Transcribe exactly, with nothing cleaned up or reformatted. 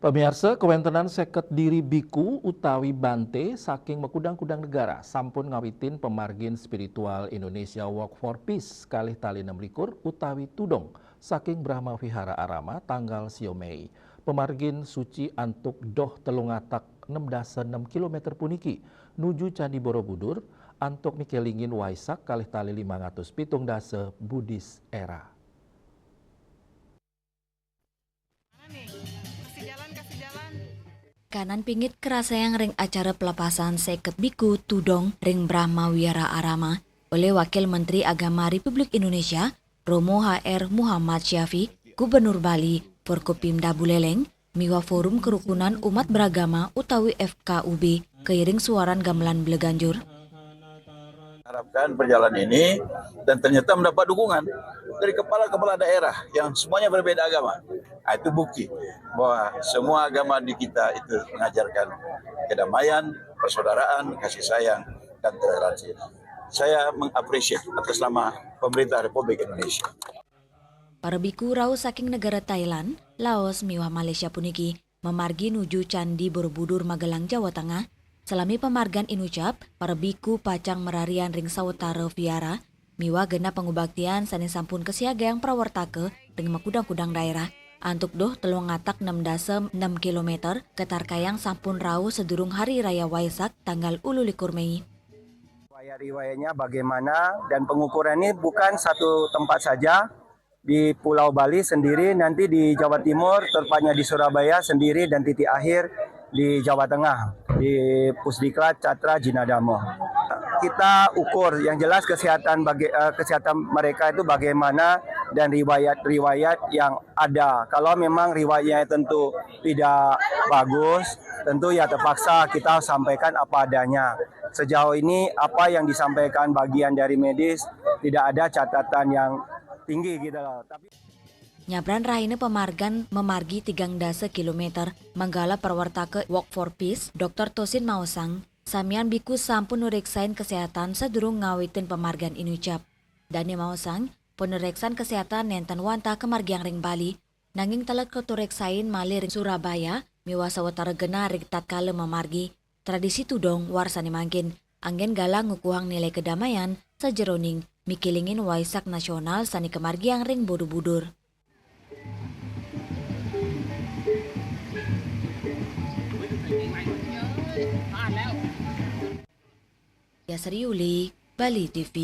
Pamiarsa, kawéntenan séket diri biku utawi banté saking makudang-kudang negara sampun ngawitin pamargin spiritual Indonesia Walk for Peace kalih tali enam likur utawi tudong saking Brahma Vihara Arama tanggal sio Mei. Pamargin suci antuk doh telung atak enam dasa enam kilometer puniki nuju Candi Borobudur antuk mikélingin Waisak kalih tali limang atus pitung dasa Buddhist era. Kanan pingit karasayang ring acara pelepasan séket biku tudong ring Brahma Wihara Arama oleh Wakil Menteri Agama Republik Indonesia, Romo H R Muhammad Syafi, Gubernur Bali, Forkopimda Buleleng, miwah Forum Kerukunan Umat Beragama utawi F K U B, kairing suaran gamelan bleganjur. Harapkan perjalanan ini dan ternyata mendapat dukungan dari kepala-kepala daerah yang semuanya berbeda agama. Nah, itu bukti bahwa semua agama di kita itu mengajarkan kedamaian, persaudaraan, kasih sayang, dan toleransi. Saya mengapresiasi atas nama pemerintah Republik Indonesia. Para biku rauh saking negara Thailand, Laos, miwah Malaysia puniki mamargi nuju Candi Borobudur Magelang, Jawa Tengah. Salami pamargan inucap, para biku pacang mararian ring sawetara vihara miwah genah pangubaktian sané sampun kasiagang prawartaka ring makudang-kudang daerah. Antuk doh telung atak enam dasa enam kilometer, katarkayang sampun rauh sadurung Hari Raya Waisak tanggal ulu likur Mei. Riwayat-riwayatnya bagaimana dan pengukuran ini bukan satu tempat saja, di Pulau Bali sendiri, nanti di Jawa Timur, tepatnya di Surabaya sendiri, dan titik akhir di Jawa Tengah, di Pusdiklat Catra Jinadamo. Kita ukur yang jelas kesehatan bagi, eh, kesehatan mereka itu bagaimana dan riwayat-riwayat yang ada. Kalau memang riwayatnya tentu tidak bagus, tentu ya terpaksa kita sampaikan apa adanya. Sejauh ini apa yang disampaikan bagian dari medis tidak ada catatan yang tinggi gitu loh. Tapi Nyabran rahina pamargan mamargi tigang dasa kilometer, manggala prawartaka Walk for Peace, Doktor Tosin maosang, samian biku sampun nureksain kesehatan sadurung ngawitin pamargan inucap. Dané maosang, panureksan kesehatan nénten wantah kamargiang ring Bali, nanging taler katureksain malih ring Surabaya miwah sawetara genah ring tatkala mamargi. Tradisi tudong warsané mangkin anggén galang ngukuhang nilai kedamaian sajeroning mikilingin Waisak Nasional sané kamargiang ring Borobudur. Yasri Uli, Bali T V.